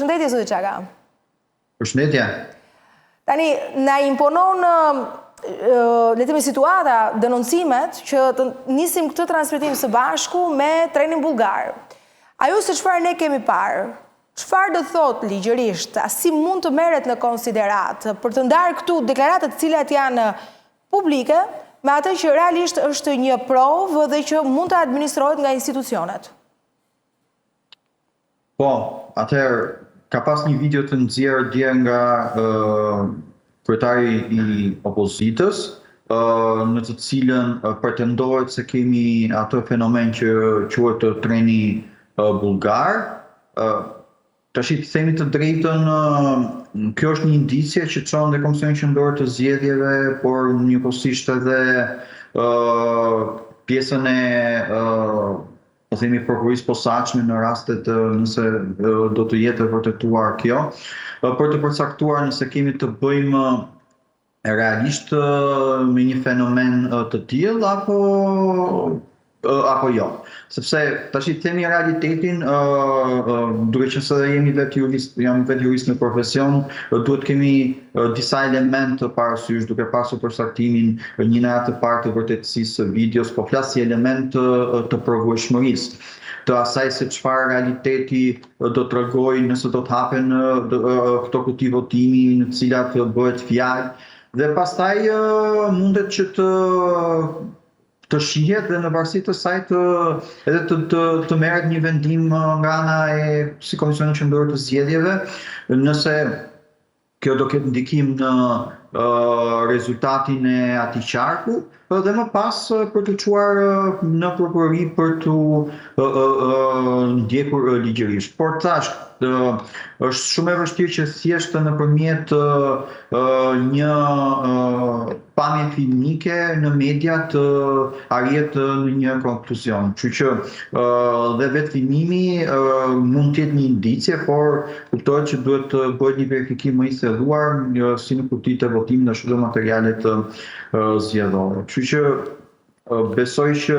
Përshëndetje, zoti Çaka. Përshëndetje. Tani, na imponon le të themi situata, denoncimet, që të nisim këtë transmetim së bashku me trenin bullgar. Ajo se çfarë ne kemi parë, çfarë do të thotë ligjërisht, a si mund të merret në konsideratë, për të ndarë këtu deklaratat të cilat janë publike, me atë që realisht është një provë dhe që mund të administrohet nga institucionet. Po, atëherë ka pas një video të nxjerrë dje nga kryetari i opozitës, në të cilën pretendohet se kemi atë fenomen që quhet treni bullgar. Tashi të themi të drejtën, kjo është një indicie që çon dhe Komisionin Qendror të Zgjedhjeve, por njëkohësisht edhe pjesën e po themi prokurorisë posaçme në rastet nëse do të jetë e vërtetuar kjo, për të përcaktuar nëse kemi të bëjmë realisht me një fenomen të tillë apo apo jo. Sepse tashi të themi realitetin, duke qenë se jemi vetë jurist, jam vetë jurist në profesion, duhet të kemi disa elementë parasysh duke pasur përcaktimin një në atë të parë të vërtetësisë së videos, po flas si element të, të provueshmërisë, të asaj se çfarë realiteti do tregojë nëse do të hapen këto kuti votimi në të cilat bëhet fjalë dhe pastaj mundet që të të shihet dhe në varësi të saj të edhe të të, të merret një vendim nga ana e si Komisionit Qendror të Zgjedhjeve nëse Kjo do ketë ndikim në rezultatin e atij qarku dhe më pas për t'u çuar në prokurori për t'u ndjekur ligjërisht. Por thashë, është shumë e vështirë që thjesht nëpërmjet një pamje filmike në media të arrihet në një konkluzion. Kështu që dhe vetë filmimi mund të jetë një indicie, por kuptohet që duhet të bëhet një verifikim më i thelluar si në kutitë e votimit ashtu dhe materialet zgjedhore. Kështu që besoj që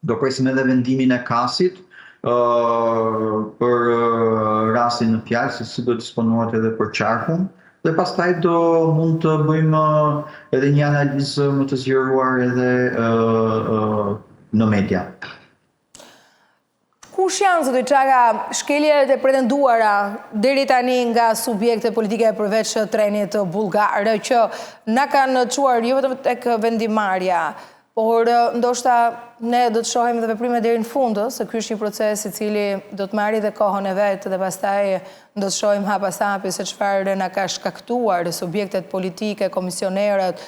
Do presim edhe vendimin e KAS-it për rastin në fjalë, se si do disponohet edhe për qarkun, dhe pastaj do mund të bëjmë edhe një analizë më të zgjeruar edhe në media. Kush janë, zoti Çaka, shkeljet e pretenduara deri tani nga subjekte politike përveç trenit bullgar, që na kanë çuar jo vetëm tek vendimmarrja, por ndoshta ne do të shohim dhe veprime deri në fund, se ky është një proces i cili do të marrë dhe kohën e vet dhe pastaj do të shohim hap pas hapi se çfarë na ka shkaktuar subjektet politike, komisionerët,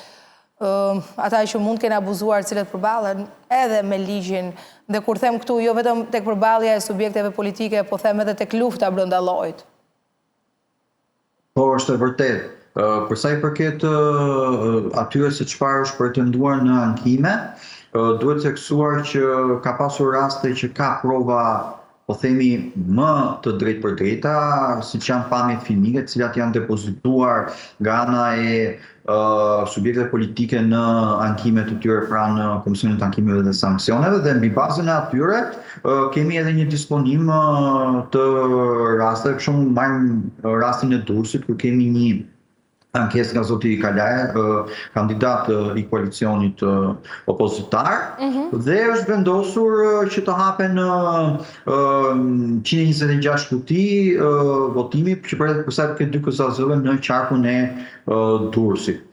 ata që mund të kenë abuzuar të cilët përballen edhe me ligjin dhe kur them këtu jo vetëm tek përballja e subjekteve politike, po them edhe tek lufta brenda llojit. Po, është e vërtetë. Për sa i përket atyre se çfarë është pretenduar në ankime, duhet theksuar që ka pasur raste që ka prova po themi më të drejtpërdrejta, siç janë pamjet filmike, të cilat janë depozituar nga ana e subjekteve politike në ankimet e tyre pranë Komisionit të Ankimeve dhe Sanksioneve dhe mbi bazën e atyre kemi edhe një disponim të rasteve, për shembull marrim rastin e Durrësit ku kemi një ankesë nga zoti Kalaja, kandidat i koalicionit opozitar, mhm. dhe është vendosur që të hapen 126 kuti votimi që për sa i përket dy KZAZ-ve në qarkun e Durrësit.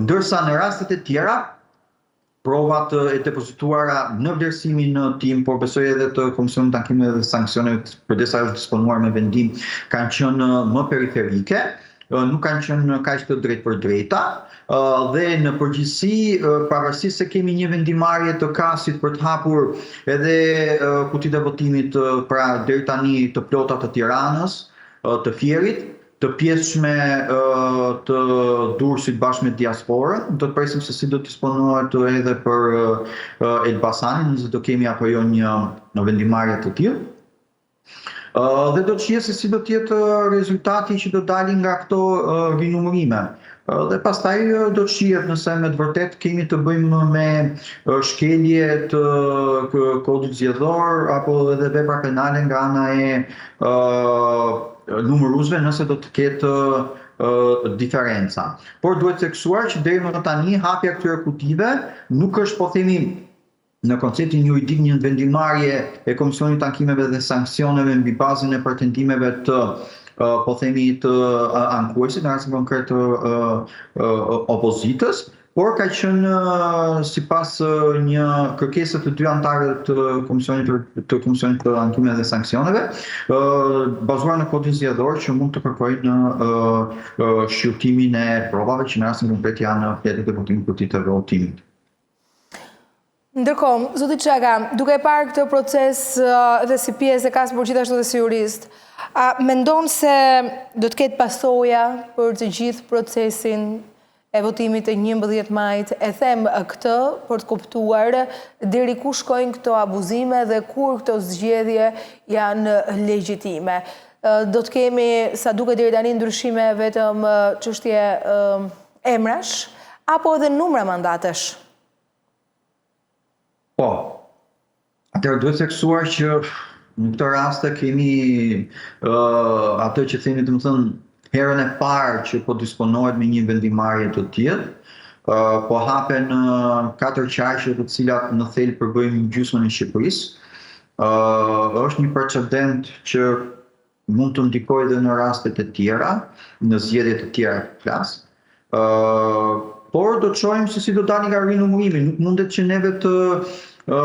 Ndërsa në rastet e tjera, provat e depozituara në vlerësimin tim, por besoj edhe të Komisionit të Ankimeve dhe Sanksioneve, përderisa është disponuar me vendim, kanë qenë më periferike, nuk kanë qenë kaq të drejtpërdrejta dhe në përgjithësi, pavarësisht se kemi një vendimmarrje të KAS-it për të hapur edhe kutitë e votimit pra deri tani të plota të Tiranës, të Fierit, të pjesshme të Durrësit bashkë me diasporën. Do të presim se si do të disponohet edhe për Elbasanin, nëse do kemi apo jo një vendimmarrje të tillë. Dhe do të shihet se si do të jetë rezultati që do dali nga këto rinumërime. Dhe pastaj do të shihet nëse me të vërtetë kemi të bëjmë me shkelje të kodit zgjedhor apo edhe vepra penale nga ana e numëruesve nëse do të ketë diferenca. Por duhet theksuar që deri më tani hapja e këtyre kutive nuk është po themi në konceptin juridik një vendimmarrje e Komisionit të Ankimeve dhe Sanksioneve mbi bazën e pretendimeve të po themi të ankuesit, në rastin konkret të opozitës, por ka qenë sipas një kërkese të dy anëtarëve të Komisionit të Komisionit të Ankimeve dhe Sanksioneve, bazuar në kodin zgjedhor që mund të kërkojnë shqyrtimin e provave që në rastin konkret janë fletët e votimit, kutitë e votimit. Ndërkohë, zoti Çaka, duke e parë këtë proces dhe si pjesë e KAS, por gjithashtu dhe si jurist, a mendon se do të ketë pasoja për të gjithë procesin e votimit të 11 majit? E them këtë për të kuptuar deri ku shkojnë këto abuzime dhe kur këto zgjedhje janë legjitime. Do të kemi, sa duket deri tani, ndryshime vetëm çështje emrash, apo edhe numra mandatesh? Po. Atëherë duhet theksuar që në këto raste kemi uh, atë që themi domethënë herën e parë që po disponohet me një vendimmarrje të tillë, uh, po hapen uh, katër qarqe të cilat në thelb përbëjnë gjysmën e Shqipërisë. Uh, është një precedent që mund të ndikojë dhe në rastet e tjera, në zgjedhje të tjera flas. Ë, por do të shohim se si do dalin nga rinumërimi, nuk mundet që neve të ë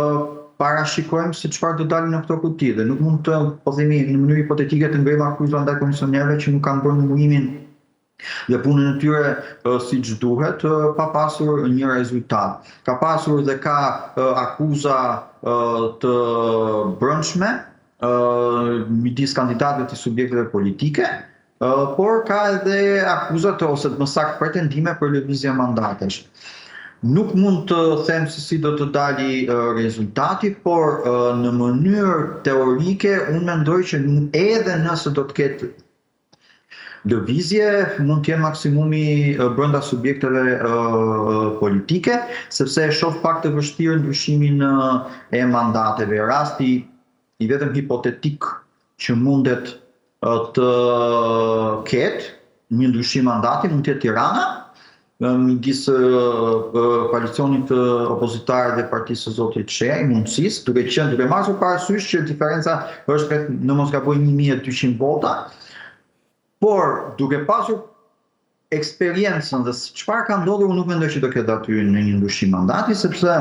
parashikojmë se çfarë do dalin në këto kuti dhe nuk mund të, po themi, në mënyrë hipotetike të ngrejmë akuza ndaj komisionerëve që nuk kanë bërë numërimin dhe punën e tyre siç duhet pa pasur një rezultat. Ka pasur dhe ka akuza të brendshme midis kandidatëve të subjekteve politike, por ka edhe akuza të ose më saktë pretendime për lëvizje mandatesh. Nuk mund të them se si do të dali rezultati, por në mënyrë teorike unë mendoj që edhe nëse do të ketë Lëvizje mund të jenë maksimumi brenda subjekteve politike, sepse e shoh pak të vështirë ndryshimin e mandateve. Rasti i vetëm hipotetik që mundet të ketë një ndryshim mandati mund të jetë Tirana, midis koalicionit opozitar dhe partisë së zotit Shehaj, mundësisë, duke qenë, duke pasur parasysh që diferenca është rreth në mos gaboj 1200 vota, por duke pasur eksperiencën dhe çfarë ka ndodhur, unë nuk mendoj që do ketë aty në një ndryshim mandati, sepse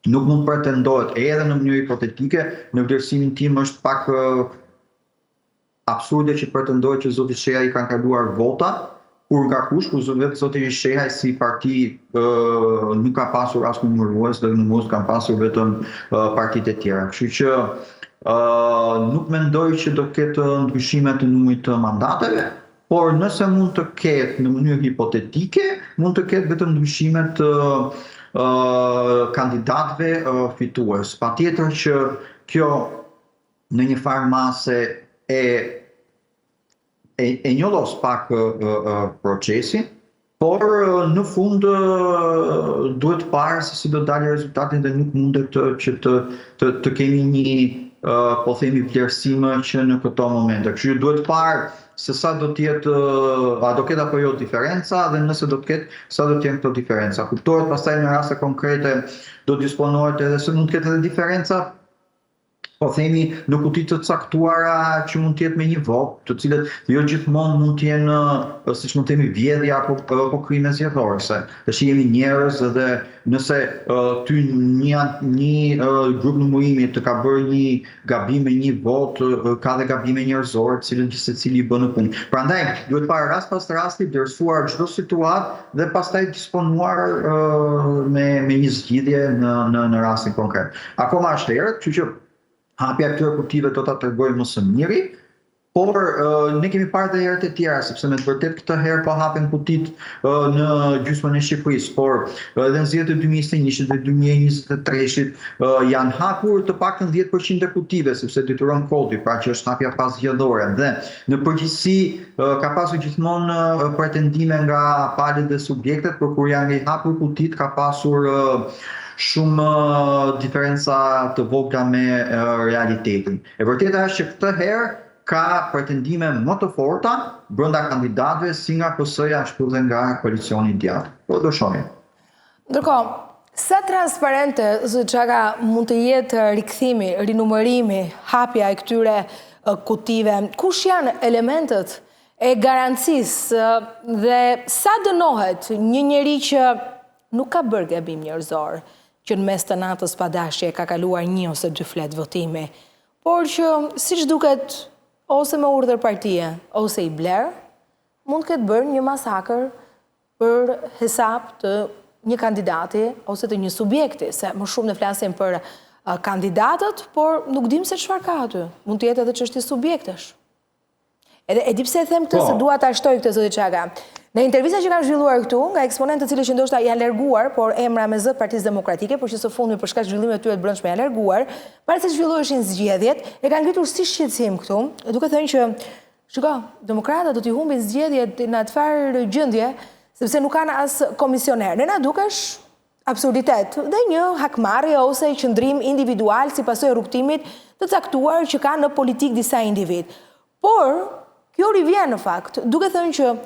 nuk mund të pretendohet edhe në mënyrë hipotetike, në vlerësimin tim është pak Absurde që pretendohet që zoti Shehaj i kanë kaluar vota, kur nga kush, kur vetë zoti Shehaj si parti nuk ka pasur as numërues dhe numërues kanë pasur vetëm partitë e tjera. Kështu që nuk mendoj që do ketë ndryshime të numrit të mandateve, por nëse mund të ketë në mënyrë hipotetike, mund të ketë vetëm ndryshime të kandidatëve fitues. Patjetër që kjo në një farë mase e e, e njollos pak procesin, por në fund duhet parë se si do dalë rezultati dhe nuk mundet të, që të, të, të kemi një po themi vlerësim që në këto momente. Kështu që duhet parë se sa do të jetë, a do ketë apo jo diferenca dhe nëse do të ketë, sa do të jenë këto diferenca. Kuptohet pastaj në raste konkrete do disponohet edhe se mund të ketë edhe diferenca po themi në kuti të caktuara që mund të jetë me një votë, të cilët jo gjithmonë mund të jenë, siç mund të themi, vjedhje apo apo krime zgjedhore, se tash jemi njerëz dhe nëse ty një një grup numërimi të ka bërë një gabim me një votë, ka dhe gabime njerëzore, të cilët gjithsecili i bën në punë. Prandaj duhet parë rast pas rasti, vlerësuar çdo situatë dhe pastaj disponuar me me një zgjidhje në në në rastin konkret. Akoma është herët, kështu që hapja e këtyre kutive do ta tregojë më së miri, Por ne kemi parë dhe herët e tjera, sepse me të vërtetë këtë herë po hapen kutitë në gjysmën e Shqipërisë, por edhe në zgjedhjet e 2021-shit dhe 2023-shit janë hapur të paktën 10% e kutive, sepse detyron kodi, pra që është hapja paszgjedhore. Dhe në përgjithësi ka pasur gjithmonë pretendime nga palët dhe subjektet, por kur janë rihapur kutitë ka pasur shumë diferenca të vogla me realitetin. E vërteta është që këtë herë ka pretendime më të forta brenda kandidatëve si nga PS-ja ashtu dhe nga koalicioni i djathtë. Po do shohim. Ndërkohë, sa transparente, zoti Çaka, mund të jetë rikthimi, rinumërimi, hapja e këtyre kutive? Kush janë elementët e garancisë dhe sa dënohet një njeri që nuk ka bërë gabim njerëzor, që në mes të natës pa dashje ka kaluar një ose dy fletë votimi, por që, siç duket, ose me urdhër partie, ose i blerë, mund të ketë bërë një masakër për hesap të një kandidati ose të një subjekti, se më shumë ne flasim për kandidatët, por nuk dimë se çfarë ka aty. Mund të jetë edhe çështje subjektesh. Edhe e di pse e them këtë, se po. dua ta shtoj këtë zoti Çaka. Në intervista që kam zhvilluar këtu, nga eksponentë të cilët që ndoshta janë larguar, por emra me zë të Partisë Demokratike, por që së fundmi për shkak të zhvillimeve të tyre të brendshme janë larguar, para se të zhvilloheshin zgjedhjet, e kanë ngritur si shqetësim këtu, duke thënë që shiko, demokratët do t'i humbin zgjedhjet në atë farë gjendje, sepse nuk kanë as komisioner. Ne na dukesh absurditet dhe një hakmarrje ose qëndrim individual si pasojë e rrugëtimit të caktuar që kanë në politikë disa individë. Por, kjo rivjen në fakt, duke thënë që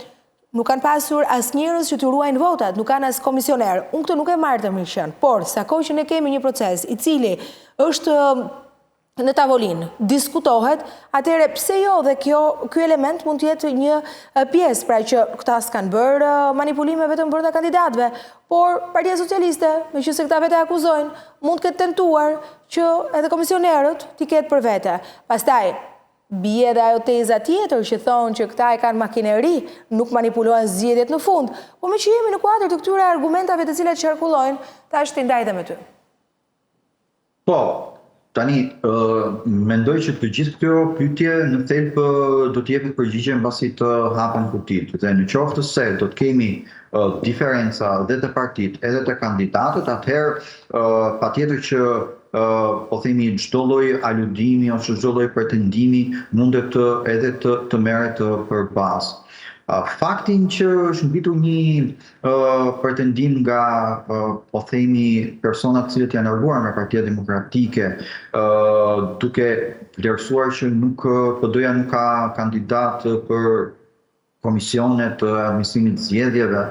nuk kanë pasur as njerëz që t'u ruajnë votat, nuk kanë as komisionerë. Unë këtë nuk e marr të mirëqenë, por sa kohë që ne kemi një proces i cili është në tavolinë, diskutohet, atëherë pse jo dhe kjo, ky element mund të jetë një pjesë, pra që këta s'kanë bërë manipulime vetëm brenda kandidatëve, por Partia Socialiste, meqenëse këta vetë e akuzojnë, mund të ketë tentuar që edhe komisionerët t'i ketë për vete. Pastaj, bie edhe ajo teza tjetër që thonë që këta e kanë makineri, nuk manipulohen zgjedhjet në fund, po meqë jemi në kuadër të këtyre argumentave të cilat qarkullojnë, tash t'i ndaj dhe me ty. Po, tani, mendoj që të gjithë këto pyetje në thelb do të jepet përgjigje mbasi të hapen kutitë. Dhe në qoftë se do të kemi diferenca dhe te partitë edhe te kandidatët, atëherë patjetër që po themi çdo lloj aludimi ose çdo lloj pretendimi mundet të edhe të të merret për bazë. Faktin që është ngritur një pretendim nga po themi persona të cilët janë larguar nga Partia Demokratike, duke vlerësuar që nuk PD-ja nuk ka kandidat për komisionet të administrimit të zgjedhjeve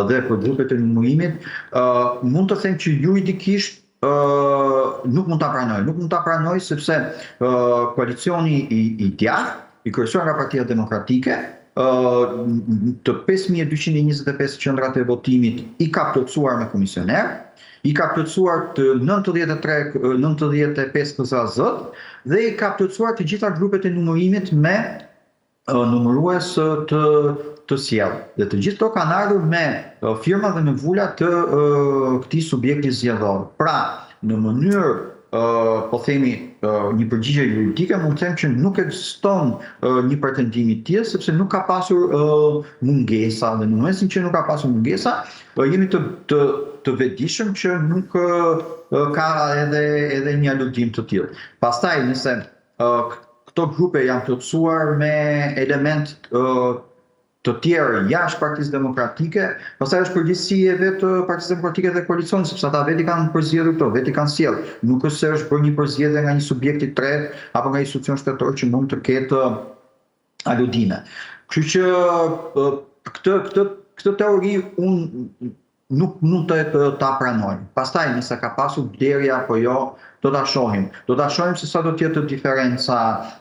dhe për grupet e numërimit, mund të them që juridikisht nuk mund ta pranoj. Nuk mund ta pranoj sepse koalicioni i, i djathtë, i kryesuar nga Partia Demokratike, të 5225 qendrat e votimit i ka plotësuar me komisioner, i ka plotësuar të 93 95 KZAZ dhe i ka plotësuar të gjitha grupet e numërimit me numërues të të sjellë. Dhe të gjithë këto kanë ardhur me firma dhe me vula të këtij subjekti zgjedhor. Pra, në mënyrë po themi një përgjigje juridike mund të them që nuk ekziston një pretendim i tillë sepse nuk ka pasur mungesa dhe në momentin që nuk ka pasur mungesa, jemi të të të vetëdijshëm që nuk ka edhe edhe një aludim të tillë. Pastaj nëse Këto grupe janë plotësuar me element të tjerë jashtë Partisë Demokratike, pastaj është përgjegjësi e vetë Partisë Demokratike dhe koalicionit, sepse ata vetë i kanë përzgjedhur këto, vetë i kanë sjellë. Nuk është se është bërë një përzgjedhje nga një subjekt i tretë apo nga institucion shtetëror që mund të ketë aludime. Kështu që këtë këtë këtë teori unë nuk mund të ta pranoj. Pastaj nëse ka pasur blerje apo jo, do ta shohim. Do ta shohim se sa do të jetë diferenca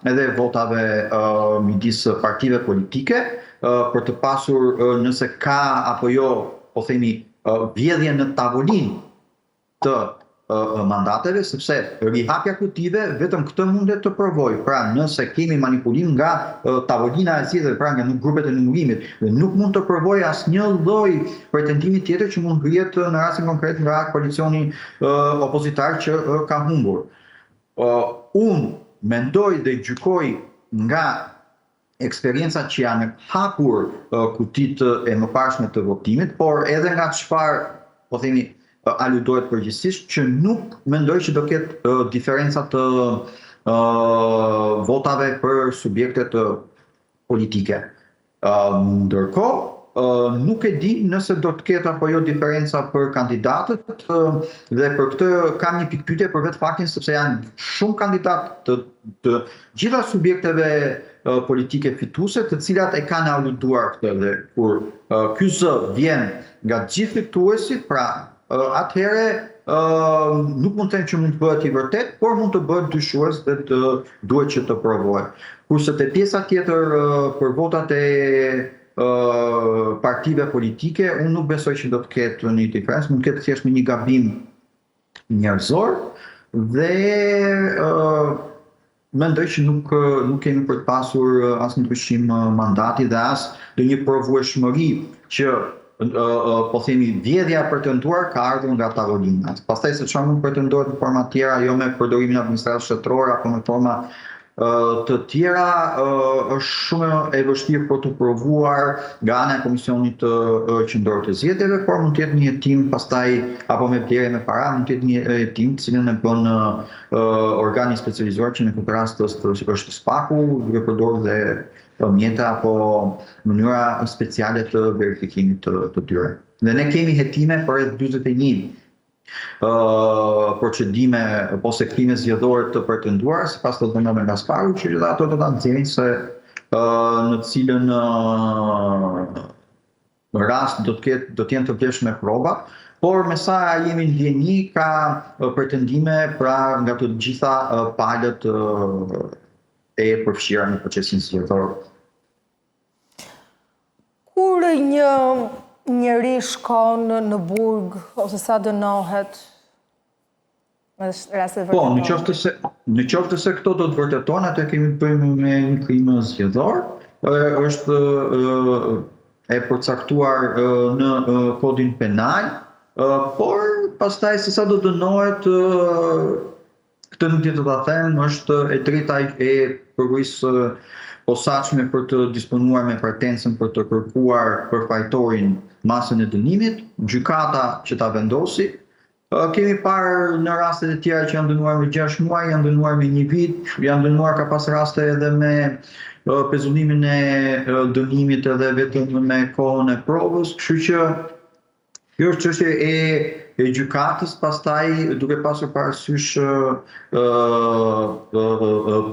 edhe e votave uh, midis partive politike uh, për të pasur uh, nëse ka apo jo, po themi, uh, vjedhje në tavolinë të mandateve, sepse rihapja e kutive vetëm këtë mundet të provojë. Pra, nëse kemi manipulim nga tavolina e zgjedhjeve, pra nga grupet e numërimit, dhe nuk mund të provojë asnjë lloj pretendimi tjetër që mund ngrihet në rastin konkret nga koalicioni opozitar që ka humbur. Unë mendoj dhe gjykoj nga. eksperiencat që janë hapur kutitë e mëparshme të votimit, por edhe nga çfarë, po themi, aludohet përgjithësisht, që nuk mendoj që do ketë diferenca të votave për subjektet politike. Ndërkohë, nuk e di nëse do të ketë apo jo diferenca për kandidatët dhe për këtë kam një pikëpyetje për vetë faktin sepse janë shumë kandidatë të, të gjitha subjekteve politike fituese të cilat e kanë aluduar këtë dhe kur ky zë vjen nga të gjithë fituesit, pra atëherë nuk mund të them që mund të bëhet i vërtetë, por mund të bëhet dyshues dhe të duhet që të provohet. Kurse te pjesa tjetër për votat e partive politike, unë nuk besoj që do të ketë një diferencë, mund të ketë thjesht një gabim njerëzor dhe mendoj që nuk nuk kemi për të pasur as ndryshim mandati dhe as ndonjë provueshmëri që po themi vjedhja e pretenduar ka ardhur nga tavolina. Pastaj se çfarë mund të pretendohet në forma të tjera, jo me përdorimin e administratës shtetërore apo në forma të tjera, është shumë e vështirë për të provuar nga ana e Komisionit Qendror të Zgjedhjeve, por mund të jetë një hetim pastaj apo me blerje me para, mund të jetë një hetim të cilën e bën organi i specializuar që në këtë rast është është SPAK-u, duke përdorur dhe mjete apo mënyra speciale të verifikimit të, të tyre. Dhe ne kemi hetime për rreth 41 procedime ose krime zgjedhore të pretenduara sipas të dhënave nga SPAK-u, që dhe ato do ta nxjerrin se në cilën rast do të ketë do të jenë të vlefshme prova, por me sa jemi në dijeni ka pretendime pra nga të gjitha palët e përfshira në procesin zgjedhor. Kur një njeri shkon në burg ose sa dënohet në rastet Po, në qoftë se në qoftë se këto do të vërtetohen, atë kemi të bëjmë me një krim zgjedhor, është e përcaktuar në kodin penal, por pastaj se sa do dënohet Këtë nuk di të ta them, është e drejta e prokurorisë së posaçme për të disponuar me pretencën për të kërkuar për fajtorin masën e dënimit, gjykata që ta vendosi. Kemi parë në rastet e tjera që janë dënuar me 6 muaj, janë dënuar me një vit, janë dënuar ka pas raste edhe me pezullimin e dënimit edhe vetëm me kohën e provës, kështu që Kjo është çështje e e gjykatës, pastaj duke pasur parasysh ë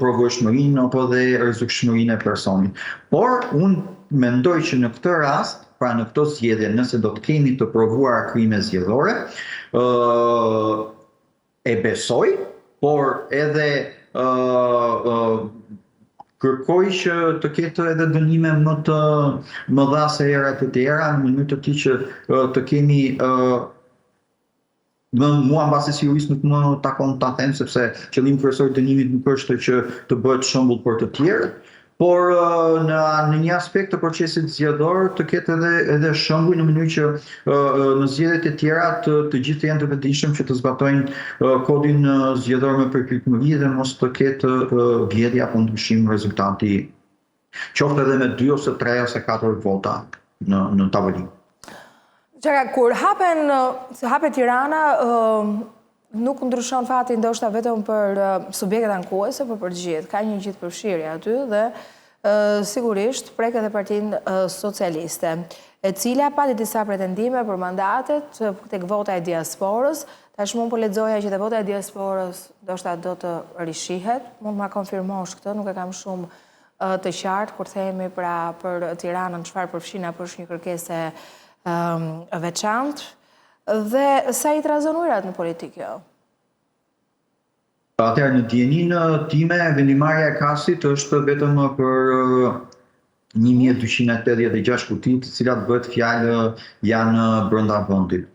provueshmërinë apo dhe rrezikshmërinë e personit. Por unë mendoj që në këtë rast, pra në këto zgjedhje, nëse do të kemi të provuara krime zgjedhore, ë E besoj, por edhe kërkoj që të ketë edhe dënime më të mëdha se herët e tjera, në mënyrë të tillë që të kemi më mua mbase si jurist nuk më takon ta them sepse qëllimi kryesor i dënimit nuk është që të bëhet shembull për të tjerë, Por në në një aspekt të procesit zgjedhor të ketë edhe edhe shembuj në mënyrë që në zgjedhjet e tjera të të gjithë të jenë të vetëdijshëm që të zbatojnë kodin zgjedhor me përpikmëri dhe mos të ketë vjedhje apo ndryshim rezultati qoftë edhe me 2 ose 3 ose 4 vota në në tavolinë. Çka kur hapen se hapet Tirana, Nuk ndryshon fati ndoshta vetëm për subjektet ankuese, por për të gjithë. Ka një gjithëpërfshirje aty dhe sigurisht prek edhe Partinë Socialiste, e cila pati disa pretendime për mandatet tek vota e diasporës. Tashmë unë po lexoja që dhe vota e diasporës ndoshta do të rishihet. Mund të ma konfirmosh këtë, nuk e kam shumë të qartë kur themi pra për Tiranën çfarë përfshin apo është një kërkesë e veçantë. Dhe sa i trazon ujërat në politikë kjo? Atëherë në dijeninë time vendimmarrja e KAS-it është vetëm për 1286 kuti, të cilat bëhet fjalë janë brenda vendit.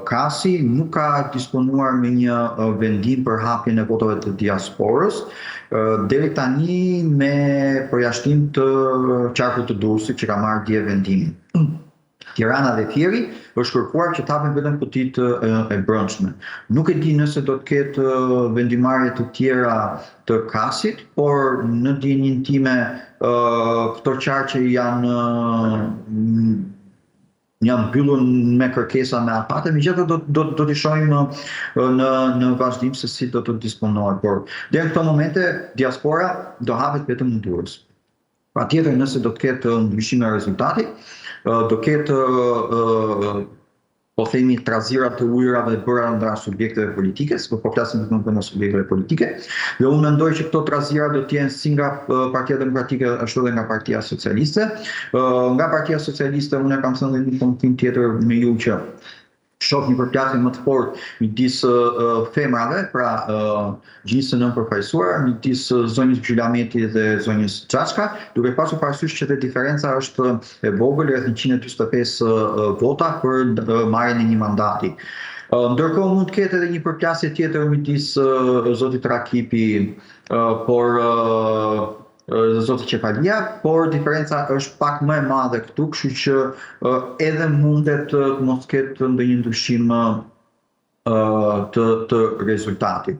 KAS-i nuk ka disponuar me një vendim për hapjen e votave të diasporës, deri tani me përjashtim të qarkut të Durrësit që ka marrë dje vendimin. Tirana dhe Fieri është kërkuar që të hapen vetëm kutitë e brendshme. Nuk e di nëse do të ketë vendimmarrje të tjera të KAS-it, por në dijeninë time këto qarqe janë janë mbyllur me kërkesa me afate, megjithatë do do do t'i shohim në në në vazhdim se si do të disponohet, por deri në këto momente diaspora do hapet vetëm në Durrës. Patjetër nëse do të ketë ndryshime rezultati, do ketë po themi trazira të ujërave bëra nga subjekteve politike, s'po po flasim vetëm nga subjekteve politike, dhe unë mendoj që këto trazira do të jenë si nga Partia Demokratike ashtu edhe nga Partia Socialiste. Nga Partia Socialiste unë e kam thënë në një komentim tjetër me ju që shoh një përplasje më të fortë midis femrave, pra gjinisë së nënpërfaqësuar, midis zonjës Gjylameti dhe zonjës Xhaçka, duke pasur parasysh që dhe diferenca është e vogël, rreth 145 vota për marrjen e një mandati. Ndërkohë mund të ketë edhe një përplasje tjetër midis zotit Rakipi, por dhe zoti Qefalia, por diferenca është pak më e madhe këtu, kështu që edhe mundet të mos ketë ndonjë ndryshim të të rezultatit.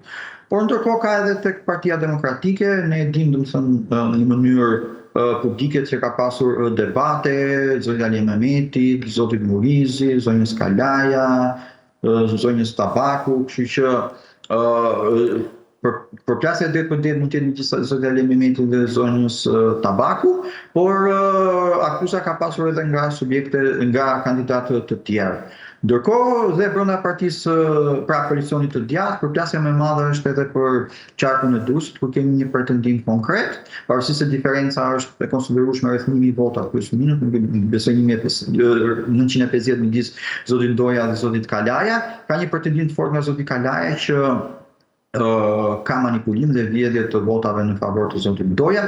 Por ndërkohë ka edhe tek Partia Demokratike, ne e dimë domethënë në mënyrë publike që ka pasur debate, zotit Alimehmeti, zotit Murrizi, zonjës Kalaja, zonjës Tabaku, kështu që për përplasja e drejtpërdrejtë mund të jetë midis zotit Alimehmeti dhe zonjës Tabaku, por akuza ka pasur edhe nga subjekte, nga kandidatë të tjerë. Ndërkohë dhe brenda partisë, pra koalicionit të djathtë, përplasja më e madhe është edhe për qarkun e Durrësit, ku kemi një pretendim konkret, pavarësisht se diferenca është e konsiderueshme rreth 1000 vota plus minus, nuk besoj 1950 midis zotit Ndoja dhe zotit Kalaja, ka një pretendim të fortë nga zoti Kalaja që ka manipulim dhe vjedhje të votave në favor të zotit Ndoja.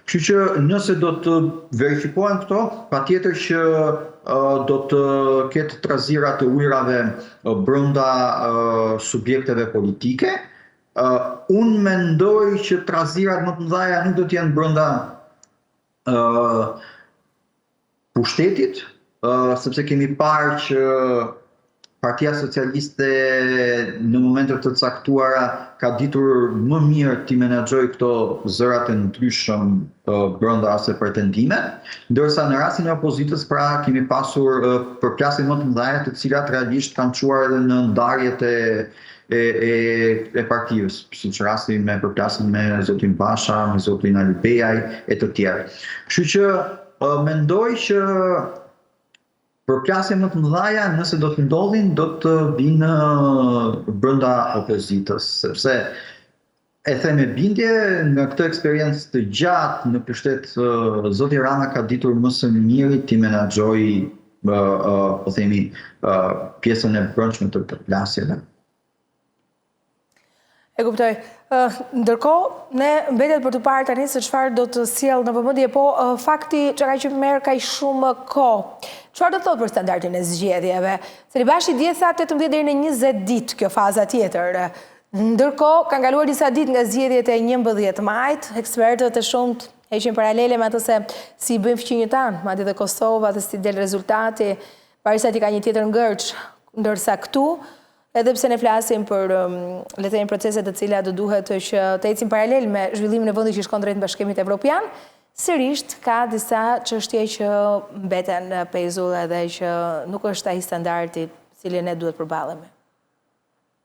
Kështu që nëse do të verifikohen këto, patjetër që do të ketë trazira të ujrave brenda subjekteve politike. Unë mendoj që trazirat më të mëdha nuk do të jenë brenda pushtetit, sepse kemi parë që Partia Socialiste në momente të caktuara ka ditur më mirë t'i menaxhojë këto zërat e ndryshëm brenda ose pretendimet, ndërsa në rastin e opozitës pra kemi pasur përplasje më të mëdha të cilat realisht kanë çuar edhe në ndarjet e e e e partive, siç rasti me përplasjen me zotin Basha, me zotin Alibeaj e të tjerë. Kështu që mendoj që përplasje më të mëdha nëse do të ndodhin do të vinë brenda opozitës, sepse e them me bindje nga këtë eksperiencë të gjatë në pushtet zoti Rama ka ditur më së miri t'i menaxhojë po themi pjesën e brendshme të përplasjeve. E kuptoj. Ndërkohë, ne mbetet për të parë tani se çfarë do të sjellë në vëmendje, po fakti që ka që merr kaq shumë kohë. Çfarë do të thotë për standardin e zgjedhjeve? Celibashi dje tha 18 deri në 20 ditë kjo faza tjetër. Ndërkohë, kanë kaluar disa ditë nga zgjedhjet e 11 majit, ekspertët e shumtë heqin paralele me atë se si i bëjnë fqinjët tanë, madje dhe Kosova dhe si del rezultati, pavarësisht se ka një tjetër ngërç, ndërsa këtu Edhe pse ne flasim për, le të themi, procese të cilat do duhet që të ecin paralel me zhvillimin e vendit që shkon drejt Bashkimit Evropian, sërisht ka disa çështje që mbeten pezull edhe që nuk është ai standardi i cili ne duhet përballemi.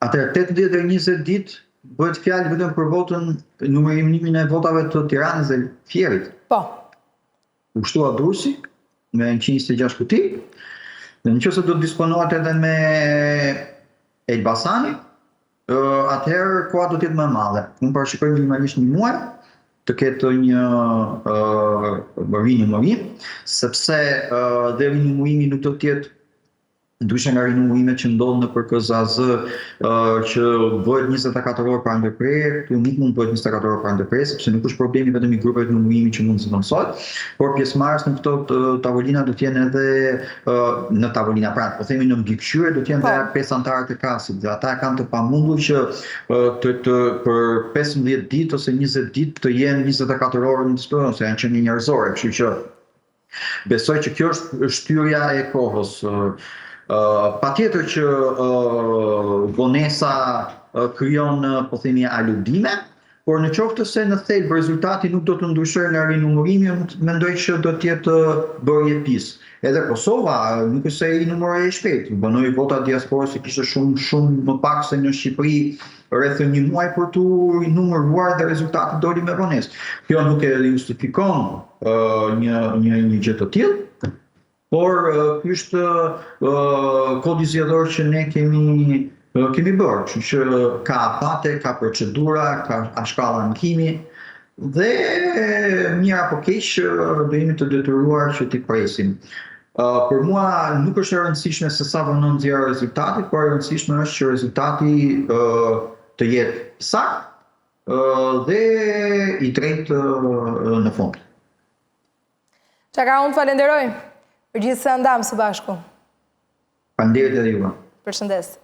Atëherë, 18 deri 20 ditë bëhet fjalë vetëm për votën, numërimin e votave të Tiranës dhe Fierit. Po. U shtua Durrësi me 126 kuti. Dhe në qoftë se do të disponohet edhe me Elbasanin, atëherë koha do të jetë më e madhe. Unë parashikoj minimalisht një muaj të ketë një rinumërim, sepse dhe rinumërimi nuk do të jetë Ndryshe nga rinumërimet që ndodhin nëpër KZAZ, që bëhet 24 orë pa ndërprerje, këtu nuk mund të bëhet 24 orë pa ndërprerje, sepse nuk është problemi vetëm i grupeve të numërimit që mund të zëvendësohet, por pjesëmarrës në këto tavolina do të jenë edhe në tavolina, pra po themi në mbikëqyrje do të jenë edhe po. pesë anëtarët e KAS-it dhe ata e kanë të pamundur që të, të për 15 ditë ose 20 ditë të jenë 24 orë në dispozicion, se janë qenie njerëzore, kështu që. Besoj që kjo është shtyrja e kohës. Patjetër që vonesa krijon, po themi, aludime, por në qoftë se në thelb rezultati nuk do të ndryshojë nga rinumërimi, mendoj që do të jetë bërje pis. Edhe Kosova nuk është se i numëroi shpejt, vonoi votat diasporës që kishte shumë shumë më pak se në Shqipëri rreth një muaj për t'u numëruar dhe rezultati doli me vonesë. Kjo nuk e justifikon një një një gjë të tillë, por ky është kodi zgjedhor që ne kemi kemi bërë, kështu që ka afate, ka procedura, ka shkallë ankimi dhe mirë apo keq do jemi të detyruar që t'i presim. Për mua nuk është e rëndësishme se sa vonon nxjerrja e rezultatit, por e rëndësishme është që rezultati të jetë saktë dhe i drejtë në fund. Çaka, unë të falenderoj për gjithë sa ndamë së bashku. Faleminderit edhe juve. Përshëndes.